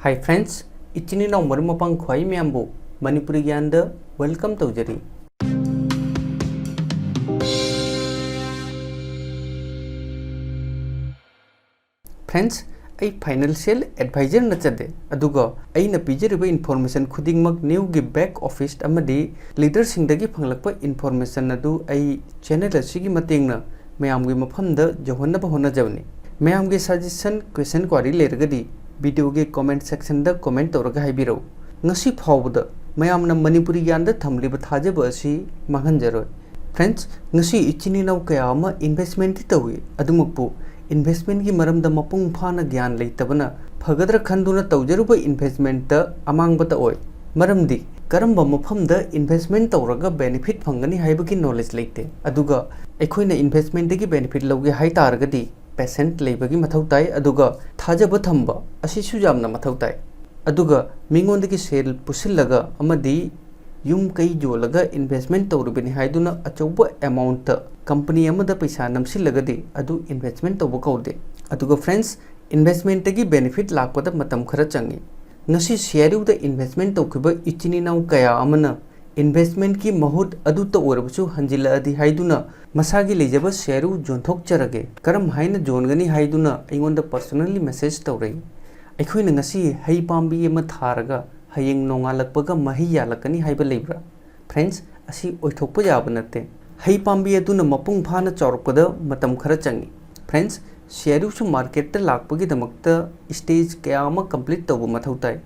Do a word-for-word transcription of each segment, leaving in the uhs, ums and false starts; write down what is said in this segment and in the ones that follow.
Hi friends, ꯏꯆꯤꯟ ꯏꯅꯥꯎ ꯃꯔꯨꯞ ꯃꯄꯥꯡ ꯈ꯭ꯋꯥꯏ ꯃꯌꯥꯝꯕꯨ ꯃꯅꯤꯄꯨꯔꯤ ꯒ꯭ꯌꯥꯟꯗ welcome ꯇꯧꯖꯔꯤ꯫ Friends, ꯑꯩ financial advisor ꯅꯠꯆꯗꯦ, ꯑꯗꯨꯒ ꯑꯩꯅ ꯄꯤꯖꯔꯤꯕ information ꯈꯨꯗꯤꯡꯃꯛ ꯅ꯭ꯌꯨꯒꯤ back office ꯑꯃꯗꯤ leaderꯁꯤꯡꯗꯒꯤ ꯐꯪꯂꯛꯄ information ꯑꯗꯨ ꯑꯩ channel ꯑꯁꯤꯒꯤ ꯃꯇꯦꯡꯅ ꯃꯌꯥꯝꯒꯤ ꯃꯐꯝꯗ ꯌꯧꯍꯟꯅꯕ ꯍꯣꯠꯅꯖꯕꯅꯤ꯫ ꯃꯌꯥꯝꯒꯤ suggestion, question, query ꯂꯩꯔꯒꯗꯤ videoꯒꯤ comment sectionꯗ comment ꯇꯧꯔꯒ ꯍꯥꯏꯕꯤꯔꯛꯎ꯫ ꯉꯁꯤ ꯐꯥꯎꯕꯗ ꯃꯌꯥꯝꯅ ꯃꯅꯤꯄꯨꯔꯤ ꯒ꯭ꯌꯥꯟꯗ ꯊꯝꯂꯤꯕ ꯊꯥꯖꯕ ꯑꯁꯤ ꯃꯥꯡꯍꯟꯖꯔꯣꯏ꯫ Friends, ꯉꯁꯤ ꯏꯆꯤꯟ ꯏꯅꯥꯎ ꯀꯌꯥ ꯑꯃ investmentꯇꯤ ꯇꯧꯏ, ꯑꯗꯨꯃꯛꯄꯨ investmentꯀꯤ ꯃꯔꯝꯗ ꯃꯄꯨꯡ ꯐꯥꯅ ꯒ꯭ꯌꯥꯟ ꯂꯩꯇꯕꯅ ꯐꯒꯗ꯭ꯔꯥ ꯈꯟꯗꯨꯅ ꯇꯧꯖꯔꯨꯕ investmentꯇ ꯑꯃꯥꯡꯕꯇ ꯑꯣꯏ꯫ ꯃꯔꯝꯗꯤ ꯀꯔꯝꯕ ꯃꯐꯝꯗ investment ꯇꯧꯔꯒ benefit ꯐꯪꯒꯅꯤ ꯍꯥꯏꯕꯒꯤ knowledge ꯂꯩꯇꯦ꯫ ꯑꯗꯨꯒ ꯑꯩꯈꯣꯏꯅ investmentꯇꯒꯤ benefit ꯂꯧꯒꯦ ꯍꯥꯏ ꯇꯥꯔꯒꯗꯤ patient ꯂꯩꯕꯒꯤ ꯃꯊꯧ ꯇꯥꯏ, ꯑꯗꯨꯒ ꯊꯥꯖꯕ ꯊꯝꯕ ꯑꯁꯤꯁꯨ ꯌꯥꯝꯅ ꯃꯊꯧ ꯇꯥꯏ꯫ ꯑꯗꯨꯒ ꯃꯤꯉꯣꯟꯗꯒꯤ ꯁꯦꯜ ꯄꯨꯁꯤꯜꯂꯒ ꯑꯃꯗꯤ ꯌꯨꯝ ꯀꯩ ꯌꯣꯜꯂꯒ investment ꯇꯧꯔꯤꯕꯅꯤ ꯍꯥꯏꯗꯨꯅ ꯑꯆꯧꯕ amountꯇ company ꯑꯃꯗ ꯄꯩꯁꯥ ꯅꯝꯁꯤꯜꯂꯒꯗꯤ ꯑꯗꯨ investment ꯇꯧꯕ ꯀꯧꯗꯦ꯫ ꯑꯗꯨꯒ friends, investmentꯇꯒꯤ benefit ꯂꯥꯛꯄꯗ ꯃꯇꯝ ꯈꯔ ꯆꯪꯏ꯫ ꯉꯁꯤ ꯁꯤꯌꯥꯔꯨꯗ investment ꯇꯧꯈꯤꯕ ꯏꯆꯤꯟ ꯏꯅꯥꯎ ꯀꯌꯥ ꯑꯃꯅ investmentꯀꯤ ꯃꯍꯨꯠ ꯑꯗꯨꯇ ꯑꯣꯏꯔꯕꯁꯨ ꯍꯟꯖꯤꯜꯂꯛꯑꯗꯤ ꯍꯥꯏꯗꯨꯅ ꯃꯁꯥꯒꯤ ꯂꯩꯖꯕ ꯁꯤꯌꯥꯔꯨ ꯌꯣꯟꯊꯣꯛꯆꯔꯒꯦ, ꯀꯔꯝ ꯍꯥꯏꯅ ꯌꯣꯟꯒꯅꯤ ꯍꯥꯏꯗꯨꯅ ꯑꯩꯉꯣꯟꯗ personally message ꯇꯧꯔꯛꯏ꯫ ꯑꯩꯈꯣꯏꯅ ꯉꯁꯤ ꯍꯩ ꯄꯥꯝꯕꯤ ꯑꯃ ꯊꯥꯔꯒ ꯍꯌꯦꯡ ꯅꯣꯡꯉꯥꯜꯂꯛꯄꯒ ꯃꯍꯩ ꯌꯥꯜꯂꯛꯀꯅꯤ ꯍꯥꯏꯕ ꯂꯩꯕ꯭ꯔꯥ? Friends, ꯑꯁꯤ ꯑꯣꯏꯊꯣꯛꯄ ꯌꯥꯕ ꯅꯠꯇꯦ꯫ ꯍꯩ ꯄꯥꯝꯕꯤ ꯑꯗꯨꯅ ꯃꯄꯨꯡ ꯐꯥꯅ ꯆꯥꯎꯔꯛꯄꯗ ꯃꯇꯝ ꯈꯔ ꯆꯪꯏ꯫ Friends, ꯁꯤꯌꯥꯔꯨꯁꯨ marketꯇ ꯂꯥꯛꯄꯒꯤꯗꯃꯛꯇ stage ꯀꯌꯥ ꯑꯃ complete ꯇꯧꯕ ꯃꯊꯧ ꯇꯥꯏ꯫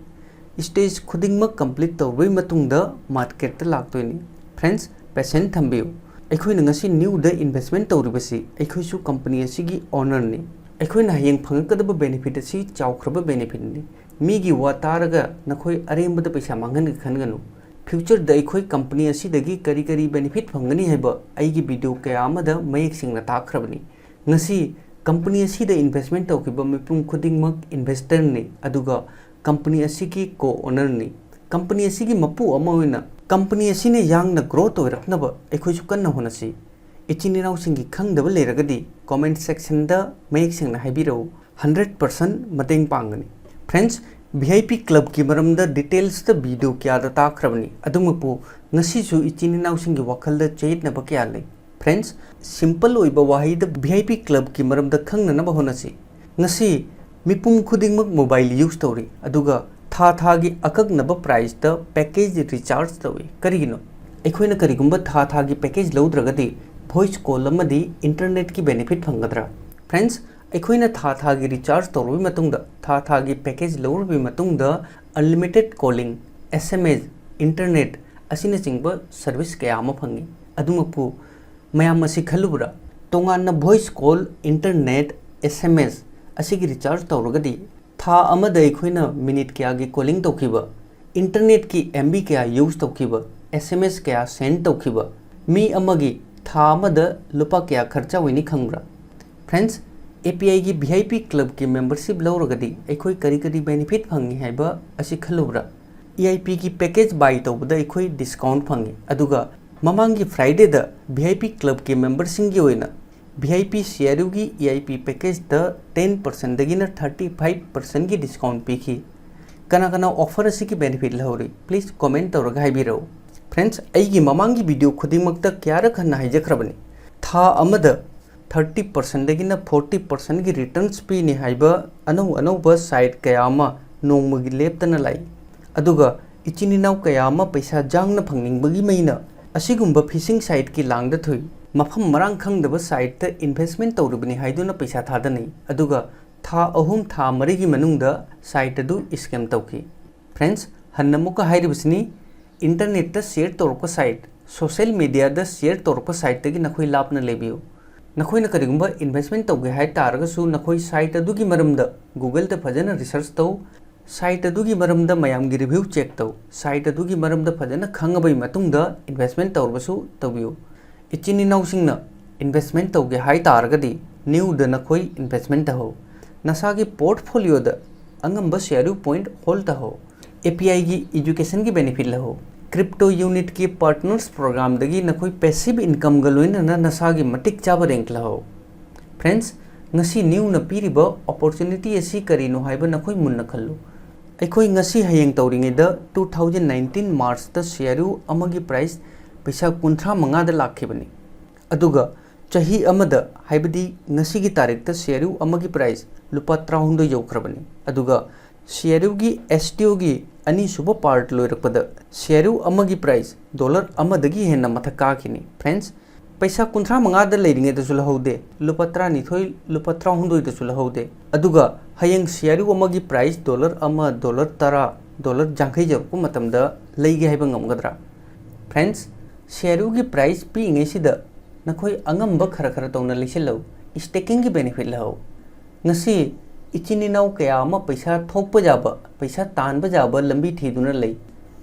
Stage ꯈꯨꯗꯤꯡꯃꯛ complete ꯇꯧꯔꯕꯩ ꯃꯇꯨꯡꯗ marketꯇ ꯂꯥꯛꯇꯣꯏꯅꯤ꯫ Friends, patient ꯊꯝꯕꯤꯌꯨ꯫ ꯑꯩꯈꯣꯏꯅ ꯉꯁꯤ ꯅ꯭ꯌꯨꯗ investment ꯇꯧꯔꯤꯕꯁꯤ ꯑꯩꯈꯣꯏꯁꯨ company ꯑꯁꯤꯒꯤ ownerꯅꯤ꯫ ꯑꯩꯈꯣꯏꯅ ꯍꯌꯦꯡ ꯐꯪꯉꯛꯀꯗꯕ benefit ꯑꯁꯤ ꯆꯥꯎꯈ꯭ꯔꯕ benefitꯅꯤ꯫ ꯃꯤꯒꯤ ꯋꯥ ꯇꯥꯔꯒ ꯅꯈꯣꯏ ꯑꯔꯦꯝꯕꯗ ꯄꯩꯁꯥ ꯃꯥꯡꯍꯟꯒꯦ ꯈꯟꯒꯅꯨ꯫ Futureꯗ ꯑꯩꯈꯣꯏ company ꯑꯁꯤꯗꯒꯤ ꯀꯔꯤ ꯀꯔꯤ benefit ꯐꯪꯒꯅꯤ ꯍꯥꯏꯕ ꯑꯩꯒꯤ video ꯀꯌꯥ ꯑꯃꯗ ꯃꯌꯦꯛ ꯁꯦꯡꯅ ꯇꯥꯛꯈ꯭ꯔꯕꯅꯤ꯫ ꯉꯁꯤ company ꯑꯁꯤꯗ investment ꯇꯧꯈꯤꯕ ꯃꯤꯄꯨꯝ ꯈꯨꯗꯤꯡꯃꯛ investorꯅꯤ, ꯑꯗꯨꯒ company ꯑꯁꯤꯒꯤ co-ownerꯅꯤ꯫ Company ꯑꯁꯤꯒꯤ ꯃꯄꯨ ꯑꯃ ꯑꯣꯏꯅ company ꯑꯁꯤꯅ ꯌꯥꯡꯅ growth ꯑꯣꯏꯔꯛꯅꯕ ꯑꯩꯈꯣꯏꯁꯨ ꯀꯟꯅ ꯍꯣꯠꯅꯁꯤ꯫ ꯏꯆꯤꯟ ꯏꯅꯥꯎꯁꯤꯡꯒꯤ ꯈꯪꯗꯕ ꯂꯩꯔꯒꯗꯤ comment sectionꯗ ꯃꯌꯦꯛ ꯁꯦꯡꯅ ꯍꯥꯏꯕꯤꯔꯛꯎ, hundred percent ꯃꯇꯦꯡ ꯄꯥꯡꯒꯅꯤ꯫ Friends, ꯚꯤ ꯑꯥꯏ ꯄꯤ ꯀ꯭ꯂꯕꯀꯤ ꯃꯔꯝꯗ ꯗꯤꯇꯦꯜꯁꯇ ꯚꯤꯗꯤꯑꯣ ꯀꯌꯥꯗ ꯇꯥꯈ꯭ꯔꯕꯅꯤ꯫ ꯑꯗꯨꯃꯛꯄꯨ ꯉꯁꯤꯁꯨ ꯏꯆꯤꯟ ꯏꯅꯥꯎꯁꯤꯡꯒꯤ ꯋꯥꯈꯜꯗ ꯆꯌꯦꯠꯅꯕ ꯀꯌꯥ ꯂꯩ꯫ ꯐ꯭ꯔꯦꯟꯁ, ꯁꯤꯝꯄꯜ ꯑꯣꯏꯕ ꯋꯥꯍꯩꯗ ꯚꯤ ꯑꯥꯏ ꯄꯤ ꯀ꯭ꯂꯕꯀꯤ ꯃꯔꯝꯗ ꯈꯪꯅꯅꯕ ꯍꯣꯠꯅꯁꯤ꯫ ꯉꯁꯤ ꯃꯤꯄꯨꯝ ꯈꯨꯗꯤꯡꯃꯛ ꯃꯣꯕꯥꯏꯜ ꯌꯨꯁ ꯇꯧꯔꯤ, ꯑꯗꯨꯒ ꯊꯥ ꯊꯥꯒꯤ ꯑꯀꯛꯅꯕ ꯄ꯭ꯔꯥꯏꯁꯇ ꯄꯦꯀꯦꯖ ꯔꯤꯆꯥꯔꯖ ꯇꯧꯏ꯫ ꯀꯔꯤꯒꯤꯅꯣ? ꯑꯩꯈꯣꯏꯅ ꯀꯔꯤꯒꯨꯝꯕ ꯊꯥ ꯊꯥꯒꯤ ꯄꯦꯀꯦꯖ ꯂꯧꯗ꯭ꯔꯒꯗꯤ ꯚꯣꯏꯁ ꯀꯣꯜ ꯑꯃꯗꯤ ꯏꯟꯇꯔꯅꯦꯠꯀꯤ ꯕꯦꯅꯤꯐꯤꯠ ꯐꯪꯒꯗ꯭ꯔꯥ? ꯐ꯭ꯔꯦꯟꯁ, ꯑꯩꯈꯣꯏꯅ ꯊꯥ ꯊꯥꯒꯤ ꯔꯤꯆꯥꯔꯖ ꯇꯧꯔꯕ ꯃꯇꯨꯡꯗ, ꯊꯥ ꯊꯥꯒꯤ ꯄꯦꯀꯦꯖ ꯂꯧꯔꯕ ꯃꯇꯨꯡꯗ, ꯑꯟꯂꯤꯃꯤꯇꯦꯠ ꯀꯣꯂꯤꯡ, ꯑꯦꯁ ꯑꯦꯝ ꯑꯦꯁ, ꯏꯟꯇꯔꯅꯦꯠ ꯑꯁꯤꯅꯆꯤꯡꯕ ꯁꯔꯚꯤꯁ ꯀꯌꯥ ꯑꯃ ꯐꯪꯏ꯫ ꯑꯗꯨꯃꯛꯄꯨ ꯃꯌꯥꯝ ꯑꯁꯤ ꯈꯜꯂꯨꯕ꯭ꯔꯥ? ꯇꯣꯉꯥꯟꯅ ꯚꯣꯏꯁ ꯀꯣꯜ, ꯏꯟꯇꯔꯅꯦꯠ, ꯑꯦꯁ ꯑꯦꯝ ꯑꯦꯁ ꯑꯁꯤꯒꯤ ꯔꯤꯆꯥꯔꯖ ꯇꯧꯔꯒꯗꯤ, ꯊꯥ ꯑꯃꯗ ꯑꯩꯈꯣꯏꯅ ꯃꯤꯅꯤꯠ ꯀꯌꯥꯒꯤ ꯀꯣꯂꯤꯡ ꯇꯧꯈꯤꯕ, ꯏꯟꯇꯔꯅꯦꯠꯀꯤ ꯑꯦꯝ ꯕꯤ ꯀꯌꯥ ꯌꯨꯁ ꯇꯧꯈꯤꯕ, ꯑꯦꯁ ꯑꯦꯝ ꯑꯦꯁ ꯀꯌꯥ ꯁꯦꯟ ꯇꯧꯈꯤꯕ, ꯃꯤ ꯑꯃꯒꯤ ꯊꯥ ꯑꯃꯗ ꯂꯨꯄꯥ ꯀꯌꯥ ꯈꯔꯆ ꯑꯣꯏꯅꯤ ꯈꯪꯕ꯭ꯔꯥ? ꯐ꯭ꯔꯦꯟꯁ, ꯑꯦ ꯄꯤ ꯑꯥꯏꯒꯤ ꯚꯤ ꯑꯥꯏ ꯄꯤ ꯀ꯭ꯂꯕꯀꯤ ꯃꯦꯝꯕꯔꯁꯤꯞ ꯂꯧꯔꯒꯗꯤ ꯑꯩꯈꯣꯏ ꯀꯔꯤ ꯀꯔꯤ ꯕꯦꯅꯤꯐꯤꯠ ꯐꯪꯉꯤ ꯍꯥꯏꯕ ꯑꯁꯤ ꯈꯜꯂꯨꯕ꯭ꯔꯥ? ꯏ ꯑꯥꯏ ꯄꯤꯒꯤ ꯄꯦꯀꯦꯖ ꯕꯥꯏ ꯇꯧꯕꯗ ꯑꯩꯈꯣꯏ ꯗꯤꯁꯀꯥꯎꯟꯠ ꯐꯪꯉꯤ, ꯑꯗꯨꯒ ꯃꯃꯥꯡꯒꯤ ꯐ꯭ꯔꯥꯏꯗꯦꯗ ꯚꯤ ꯑꯥꯏ ꯄꯤ ꯀ꯭ꯂꯕꯀꯤ ꯃꯦꯝꯕꯔꯁꯤꯡꯒꯤ ꯑꯣꯏꯅ V I P C R ꯌꯨꯒꯤ ꯏ ꯑꯥꯏ ꯄꯤ ꯄꯦꯀꯦꯖꯇ ꯇꯦꯟ ꯄꯥꯔꯁꯦꯟꯗꯒꯤꯅ ꯊꯥꯔꯇꯤ ꯐꯥꯏꯚ ꯄꯥꯔꯁꯦꯟꯒꯤ ꯗꯤꯁꯀꯥꯎꯟꯠ ꯄꯤꯈꯤ꯫ ꯀꯅꯥ ꯀꯅꯥ ꯑꯣꯐꯔ ꯑꯁꯤꯒꯤ ꯕꯦꯅꯤꯐꯤꯠ ꯂꯧꯍꯧꯔꯤ? ꯄ꯭ꯂꯤꯖ ꯀꯣꯃꯦꯟꯠ ꯇꯧꯔꯒ ꯍꯥꯏꯕꯤꯔꯛꯎ꯫ ꯐ꯭ꯔꯦꯟꯁ, ꯑꯩꯒꯤ ꯃꯃꯥꯡꯒꯤ ꯚꯤꯗꯤꯑꯣ ꯈꯨꯗꯤꯡꯃꯛꯇ ꯀꯌꯥꯔꯛ ꯍꯟꯅ ꯍꯥꯏꯖꯈ꯭ꯔꯕꯅꯤ, ꯊꯥ ꯑꯃꯗ ꯊꯥꯔꯇꯤ ꯄꯥꯔꯁꯦꯟꯗꯒꯤꯅ ꯐꯣꯔꯇꯤ ꯄꯥꯔꯁꯦꯟꯒꯤ ꯔꯤꯇꯔꯟꯁ ꯄꯤꯅꯤ ꯍꯥꯏꯕ ꯑꯅꯧ ꯑꯅꯧꯕ ꯁꯥꯏꯠ ꯀꯌꯥ ꯑꯃ ꯅꯣꯡꯃꯒꯤ ꯂꯦꯞꯇꯅ ꯂꯥꯛꯏ꯫ ꯑꯗꯨꯒ ꯏꯆꯤꯟ ꯏꯅꯥꯎ ꯀꯌꯥ ꯑꯃ ꯄꯩꯁꯥ ꯖꯥꯡꯅ ꯐꯪꯅꯤꯡꯕꯒꯤ ꯃꯩꯅ ꯑꯁꯤꯒꯨꯝꯕ ꯐꯤꯁꯤꯡ ꯁꯥꯏꯠꯀꯤ ꯂꯥꯡꯗ ꯊꯨꯏ꯫ ꯃꯐꯝ ꯃꯔꯥꯡ ꯈꯪꯗꯕ ꯁꯥꯏꯠꯇ ꯏꯟꯚꯦꯁ꯭ꯠꯃꯦꯟꯠ ꯇꯧꯔꯤꯕꯅꯤ ꯍꯥꯏꯗꯨꯅ ꯄꯩꯁꯥ ꯊꯥꯗꯅꯩ, ꯑꯗꯨꯒ ꯊꯥ ꯑꯍꯨꯝ, ꯊꯥ ꯃꯔꯤꯒꯤ ꯃꯅꯨꯡꯗ ꯁꯥꯏꯠ ꯑꯗꯨ ꯁ꯭ꯀꯦꯝ ꯇꯧꯈꯤ꯫ ꯐ꯭ꯔꯦꯟꯁ, ꯍꯟꯅ ꯑꯃꯨꯛꯀ ꯍꯥꯏꯔꯤꯕꯁꯤꯅꯤ, ꯏꯟꯇꯔꯅꯦꯠꯇ ꯁꯤꯌꯔ ꯇꯧꯔꯛꯄ ꯁꯥꯏꯠ, ꯁꯣꯁꯤꯌꯦꯜ ꯃꯤꯗꯤꯌꯥꯗ ꯁꯤꯌꯔ ꯇꯧꯔꯛꯄ ꯁꯥꯏꯠꯇꯒꯤ ꯅꯈꯣꯏ ꯂꯥꯞꯅ ꯂꯩꯕꯤꯌꯨ꯫ ꯅꯈꯣꯏꯅ ꯀꯔꯤꯒꯨꯝꯕ ꯏꯟꯚꯦꯁ꯭ꯠꯃꯦꯟꯠ ꯇꯧꯒꯦ ꯍꯥꯏ ꯇꯥꯔꯒꯁꯨ, ꯅꯈꯣꯏ ꯁꯥꯏꯠ ꯑꯗꯨꯒꯤ ꯃꯔꯝꯗ Google-ꯗ ꯐꯖꯅ ꯔꯤꯁꯔꯆ ꯇꯧ꯫ ꯁꯥꯏꯠ ꯑꯗꯨꯒꯤ ꯃꯔꯝꯗ ꯃꯌꯥꯝꯒꯤ ꯔꯤꯚ꯭ꯌꯨ ꯆꯦꯛ ꯇꯧ꯫ ꯁꯥꯏꯠ ꯑꯗꯨꯒꯤ ꯃꯔꯝꯗ ꯐꯖꯅ ꯈꯪꯉꯕꯒꯤ ꯃꯇꯨꯡꯗ ꯏꯟꯚꯦꯁ꯭ꯠꯃꯦꯟꯠ ꯇꯧꯔꯕꯁꯨ ꯇꯧꯕꯤꯌꯨ꯫ ꯏꯆꯤꯟ ꯏꯅꯥꯎꯁꯤꯡꯅ ꯏꯟꯚꯦꯁ꯭ꯠꯃꯦꯟꯠ ꯇꯧꯒꯦ ꯍꯥꯏ ꯇꯥꯔꯒꯗꯤ, ꯅ꯭ꯌꯨꯗ ꯅꯈꯣꯏ ꯏꯟꯚꯦꯁ꯭ꯠꯃꯦꯟꯠ ꯇꯧꯍꯧ꯫ ꯅꯁꯥꯒꯤ ꯄꯣꯔꯠꯐꯣꯂꯤꯌꯣꯗ ꯑꯉꯝꯕ ꯁꯤ ꯑꯥꯔ ꯌꯨ ꯄꯣꯏꯟꯠ ꯍꯣꯜꯗ ꯇꯧꯍꯧ꯫ ꯑꯦ ꯄꯤ ꯑꯥꯏꯒꯤ ꯑꯦꯖꯨꯀꯦꯁꯟꯒꯤ ꯕꯦꯅꯤꯐꯤꯠ ꯂꯧꯍꯧ꯫ ꯀ꯭ꯔꯤꯞꯇꯣ ꯌꯨꯅꯤꯠꯀꯤ ꯄꯥꯔꯠꯅꯔꯁ ꯄ꯭ꯔꯣꯒ꯭ꯔꯥꯝꯗꯒꯤ ꯅꯈꯣꯏ ꯄꯦꯁꯤꯚ ꯏꯟꯀꯝꯒ ꯂꯣꯏꯅꯅ ꯅꯁꯥꯒꯤ ꯃꯇꯤꯛ ꯆꯥꯕ ꯔꯦꯡꯛ ꯂꯧꯍꯧ꯫ ꯐ꯭ꯔꯦꯟꯁ, ꯉꯁꯤ ꯅ꯭ꯌꯨꯅ ꯄꯤꯔꯤꯕ ꯑꯣꯄꯣꯔꯆꯨꯅꯤꯇꯤ ꯑꯁꯤ ꯀꯔꯤꯅꯣ ꯍꯥꯏꯕ ꯅꯈꯣꯏ ꯃꯨꯟꯅ ꯈꯜꯂꯨ꯫ ꯑꯩꯈꯣꯏ ꯉꯁꯤ ꯍꯌꯦꯡ ꯇꯧꯔꯤꯉꯩꯗ two thousand nineteen Marchꯇ ꯁꯤ ꯑꯥꯔ ꯌꯨ ꯑꯃꯒꯤ ꯄ꯭ꯔꯥꯏꯁ ꯄꯩꯁꯥ ꯀꯨꯟꯊ꯭ꯔꯥ ꯃꯉꯥꯗ ꯂꯥꯛꯈꯤꯕꯅꯤ꯫ ꯑꯗꯨꯒ ꯆꯍꯤ ꯑꯃꯗ, ꯍꯥꯏꯕꯗꯤ ꯉꯁꯤꯒꯤ ꯇꯥꯔꯤꯛꯇ ꯁꯤ ꯑꯥꯔ ꯌꯨ ꯑꯃꯒꯤ ꯄ꯭ꯔꯥꯏꯁ ꯂꯨꯄꯥ ꯇꯔꯥꯍꯨꯝꯗꯣꯏ ꯌꯧꯈ꯭ꯔꯕꯅꯤ꯫ ꯑꯗꯨꯒ ꯁꯤ ꯑꯥꯔ ꯌꯨꯒꯤ ꯑꯦꯁ ꯇꯤ ꯑꯣꯒꯤ ꯑꯅꯤꯁꯨꯕ ꯄꯥꯔꯠ ꯂꯣꯏꯔꯛꯄꯗ ꯁꯤ ꯑꯥꯔ ꯌꯨ ꯑꯃꯒꯤ ꯄ꯭ꯔꯥꯏꯁ ꯗꯣꯂꯔ ꯑꯃꯗꯒꯤ ꯍꯦꯟꯅ ꯃꯊꯛ ꯀꯥꯈꯤꯅꯤ꯫ ꯐ꯭ꯔꯦꯟꯁ, ꯄꯩꯁꯥ ꯀꯨꯟꯊ꯭ꯔꯥ ꯃꯉꯥꯗ ꯂꯩꯔꯤꯉꯩꯗꯁꯨ ꯂꯧꯍꯧꯗꯦ, ꯂꯨꯄꯥ ꯇꯔꯥꯅꯤꯊꯣꯏ, ꯂꯨꯄꯥ ꯇꯔꯥꯍꯨꯝꯗꯣꯏꯗꯁꯨ ꯂꯧꯍꯧꯗꯦ꯫ ꯑꯗꯨꯒ ꯍꯌꯦꯡ ꯁꯤ ꯑꯥꯔ ꯌꯨ ꯑꯃꯒꯤ ꯄ꯭ꯔꯥꯏꯁ ꯗꯣꯂꯔ ꯑꯃ, ꯗꯣꯂꯔ ꯇꯔꯥ, ꯗꯣꯂꯔ ꯌꯥꯡꯈꯩ ꯌꯧꯔꯛꯄ ꯃꯇꯝꯗ ꯂꯩꯒꯦ ꯍꯥꯏꯕ ꯉꯝꯒꯗ꯭ꯔꯥ? ꯐ꯭ꯔꯦꯟꯁ, ꯁꯤ ꯑꯥꯔ ꯌꯨꯒꯤ ꯄ꯭ꯔꯥꯏꯁ ꯄꯤꯛꯏꯉꯩꯁꯤꯗ ꯅꯈꯣꯏ ꯑꯉꯝꯕ ꯈꯔ ꯈꯔ ꯇꯧꯅ ꯂꯩꯁꯤꯜꯂꯧ꯫ ꯁ꯭ꯇꯦꯀꯤꯡꯒꯤ ꯕꯦꯅꯤꯐꯤꯠ ꯂꯧꯍꯧ꯫ ꯉꯁꯤ ꯏꯆꯤꯟ ꯏꯅꯥꯎ ꯀꯌꯥ ꯑꯃ ꯄꯩꯁꯥ ꯊꯣꯛꯄ ꯌꯥꯕ, ꯄꯩꯁꯥ ꯇꯥꯟꯕ ꯌꯥꯕ ꯂꯝꯕꯤ ꯊꯤꯗꯨꯅ ꯂꯩ꯫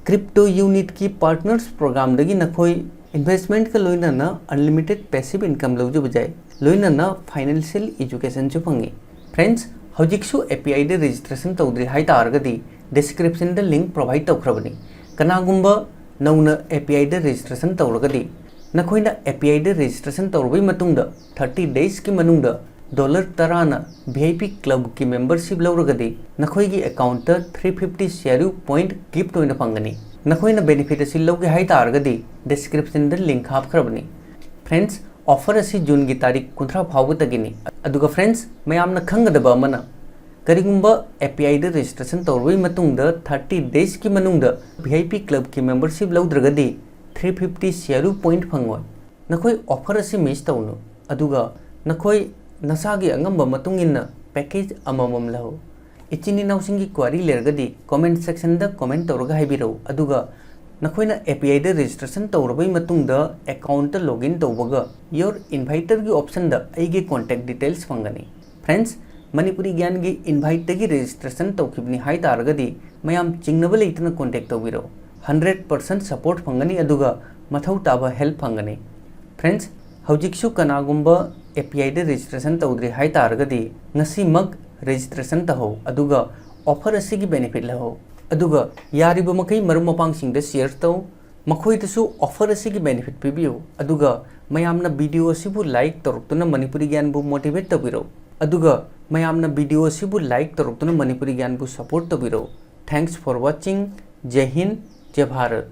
ꯀ꯭ꯔꯤꯞꯇꯣ ꯌꯨꯅꯤꯠꯀꯤ ꯄꯥꯔꯠꯅꯔꯁ ꯄ꯭ꯔꯣꯒ꯭ꯔꯥꯝꯗꯒꯤ ꯅꯈꯣꯏ ꯏꯟꯚꯦꯁꯃꯦꯟꯠꯀ ꯂꯣꯏꯅꯅ ꯑꯟꯂꯤꯃꯤꯇꯦꯠ ꯄꯦꯁꯤꯚ ꯏꯟꯀꯝ ꯂꯧꯖꯕ ꯌꯥꯏ, ꯂꯣꯏꯅꯅ ꯐꯥꯏꯅꯥꯟꯁꯤꯌꯦꯜ ꯑꯦꯖꯨꯀꯦꯁꯟꯁꯨ ꯐꯪꯉꯤ꯫ ꯐ꯭ꯔꯦꯟꯁ, ꯍꯧꯖꯤꯛꯁꯨ ꯑꯦ ꯄꯤ ꯑꯥꯏꯗ ꯔꯦꯖꯤꯁꯇ꯭ꯔꯦꯁꯟ ꯇꯧꯗ꯭ꯔꯤ ꯍꯥꯏ ꯇꯥꯔꯒꯗꯤ ꯗꯤꯁꯀ꯭ꯔꯤꯞꯁꯟꯗ ꯂꯤꯡꯛ ꯄ꯭ꯔꯣꯚꯥꯏꯗ ꯇꯧꯈ꯭ꯔꯕꯅꯤ꯫ ꯀꯅꯥꯒꯨꯝꯕ ꯅꯧꯅ ꯑꯦ ꯄꯤ ꯑꯥꯏꯗ ꯔꯦꯖꯤꯁꯇ꯭ꯔꯦꯁꯟ ꯇꯧꯔꯒꯗꯤ ꯅꯈꯣꯏꯅ ꯑꯦ ꯄꯤ ꯑꯥꯏꯗ ꯔꯦꯖꯤꯁꯇ꯭ꯔꯦꯁꯟ ꯇꯧꯔꯕꯩ ꯃꯇꯨꯡꯗ ꯊꯥꯔꯇꯤ ꯗꯦꯖꯀꯤ ꯃꯅꯨꯡꯗ ꯗꯣꯂꯔ ꯇꯔꯥꯅ ꯚꯤ ꯑꯥꯏ ꯄꯤ ꯀ꯭ꯂꯕꯀꯤ ꯃꯦꯝꯕꯔꯁꯤꯞ ꯂꯧꯔꯒꯗꯤ ꯅꯈꯣꯏꯒꯤ ꯑꯦꯀꯥꯎꯟꯠꯇ three fifty C R U point gift ꯑꯣꯏꯅ ꯐꯪꯒꯅꯤ꯫ ꯅꯈꯣꯏꯅ ꯕꯦꯅꯤꯐꯤꯠ ꯑꯁꯤ ꯂꯧꯒꯦ ꯍꯥꯏ ꯇꯥꯔꯒꯗꯤ ꯗꯤꯁꯀ꯭ꯔꯤꯞꯁꯟꯗ ꯂꯤꯡꯛ ꯍꯥꯞꯈ꯭ꯔꯕꯅꯤ꯫ ꯐ꯭ꯔꯦꯟꯁ, ꯑꯣꯐꯔ ꯑꯁꯤ ꯖꯨꯟꯒꯤ ꯇꯥꯔꯤꯛ ꯀꯨꯟꯊ꯭ꯔꯥ ꯐꯥꯎꯕꯇꯒꯤꯅꯤ꯫ ꯑꯗꯨꯒ ꯐ꯭ꯔꯦꯟꯁ, ꯃꯌꯥꯝꯅ ꯈꯪꯒꯗꯕ ꯑꯃꯅ, ꯀꯔꯤꯒꯨꯝꯕ ꯑꯦ ꯄꯤ ꯑꯥꯏꯗ ꯔꯦꯖꯤꯁꯇ꯭ꯔꯦꯁꯟ ꯇꯧꯔꯕꯩ ꯃꯇꯨꯡꯗ ꯊꯥꯔꯇꯤ ꯗꯦꯖꯀꯤ ꯃꯅꯨꯡꯗ ꯚꯤ ꯑꯥꯏ ꯄꯤ ꯀ꯭ꯂꯕꯀꯤ ꯃꯦꯝꯕꯔꯁꯤꯞ ꯂꯧꯗ꯭ꯔꯒꯗꯤ three fifty C R U point ꯐꯪꯉꯣꯏ꯫ ꯅꯈꯣꯏ ꯑꯣꯐꯔ ꯑꯁꯤ ꯃꯤꯁ ꯇꯧꯅꯨ꯫ ꯑꯗꯨꯒ ꯅꯈꯣꯏ ꯅꯁꯥꯒꯤ ꯑꯉꯝꯕ ꯃꯇꯨꯡ ꯏꯟꯅ ꯄꯦꯀꯦꯖ ꯑꯃꯃꯝ ꯂꯧ꯫ ꯏꯆꯤꯟ ꯏꯅꯥꯎꯁꯤꯡꯒꯤ ꯀ꯭ꯋꯥꯔꯤ ꯂꯩꯔꯒꯗꯤ ꯀꯣꯃꯦꯟꯠ ꯁꯦꯛꯁꯟꯗ ꯀꯣꯃꯦꯟꯠ ꯇꯧꯔꯒ ꯍꯥꯏꯕꯤꯔꯛꯎ꯫ ꯑꯗꯨꯒ ꯅꯈꯣꯏꯅ ꯑꯦ ꯄꯤ ꯑꯥꯏꯗ ꯔꯦꯖꯤꯁꯇ꯭ꯔꯦꯁꯟ ꯇꯧꯔꯕꯩ ꯃꯇꯨꯡꯗ ꯑꯦꯀꯥꯎꯟꯠꯇ ꯂꯣꯒꯏꯟ ꯇꯧꯕꯒ ꯌꯣꯔ ꯏꯟꯚꯥꯏꯇꯔꯒꯤ ꯑꯣꯞꯁꯟꯗ ꯑꯩꯒꯤ ꯀꯣꯟꯇꯦꯛ ꯗꯤꯇꯦꯜꯁ ꯐꯪꯒꯅꯤ꯫ ꯐ꯭ꯔꯦꯟꯁ, ꯃꯅꯤꯄꯨꯔꯤ ꯒ꯭ꯌꯥꯟꯒꯤ ꯏꯟꯚꯥꯏꯠꯇꯒꯤ ꯔꯦꯖꯤꯁꯇ꯭ꯔꯦꯁꯟ ꯇꯧꯈꯤꯕꯅꯤ ꯍꯥꯏ ꯇꯥꯔꯒꯗꯤ ꯃꯌꯥꯝ ꯆꯤꯡꯅꯕ ꯂꯩꯇꯅ ꯀꯣꯟꯇꯦꯛ ꯇꯧꯕꯤꯔꯛꯎ꯫ ꯍꯟꯗ꯭ꯔꯦꯠ ꯄꯥꯔꯁꯦꯟꯠ ꯁꯄꯣꯔꯠ ꯐꯪꯒꯅꯤ, ꯑꯗꯨꯒ ꯃꯊꯧ ꯇꯥꯕ ꯍꯦꯜꯞ ꯐꯪꯒꯅꯤ꯫ ꯐ꯭ꯔꯦꯟꯁ, ꯍꯧꯖꯤꯛꯁꯨ ꯀꯅꯥꯒꯨꯝꯕ ꯑꯦ ꯄꯤ ꯑꯥꯏꯗ ꯔꯦꯖꯤꯁꯇ꯭ꯔꯦꯁꯟ ꯇꯧꯗ꯭ꯔꯤ ꯍꯥꯏ ꯇꯥꯔꯒꯗꯤ ꯉꯁꯤꯃꯛ ꯔꯦꯖꯤꯁꯇ꯭ꯔꯦꯁꯟ ꯇꯧꯍꯧ, ꯑꯗꯨꯒ ꯑꯣꯐꯔ ꯑꯁꯤꯒꯤ ꯕꯦꯅꯤꯐꯤꯠ ꯂꯧꯍꯧ꯫ ꯑꯗꯨꯒ ꯌꯥꯔꯤꯕ ꯃꯈꯩ ꯃꯔꯨꯞ ꯃꯄꯥꯡꯁꯤꯡꯗ ꯁꯤꯌꯔ ꯇꯧ, ꯃꯈꯣꯏꯗꯁꯨ ꯑꯣꯐꯔ ꯑꯁꯤꯒꯤ ꯕꯦꯅꯤꯐꯤꯠ ꯄꯤꯕꯤꯌꯨ꯫ ꯑꯗꯨꯒ ꯃꯌꯥꯝꯅ ꯚꯤꯗꯤꯑꯣ ꯑꯁꯤꯕꯨ ꯂꯥꯏꯛ ꯇꯧꯔꯛꯇꯨꯅ ꯃꯅꯤꯄꯨꯔꯤ ꯒ꯭ꯌꯥꯟꯕꯨ ꯃꯣꯇꯤꯚꯦꯠ ꯇꯧꯕꯤꯔꯛꯎ꯫ ꯑꯗꯨꯒ ꯃꯌꯥꯝꯅ ꯚꯤꯗꯤꯑꯣ ꯑꯁꯤꯕꯨ ꯂꯥꯏꯛ ꯇꯧꯔꯛꯇꯨꯅ ꯃꯅꯤꯄꯨꯔꯤ ꯒ꯭ꯌꯥꯟꯕꯨ ꯁꯄꯣꯔꯠ ꯇꯧꯕꯤꯔꯛꯎ꯫ Thanks for watching. जय हिंद, जय भारत।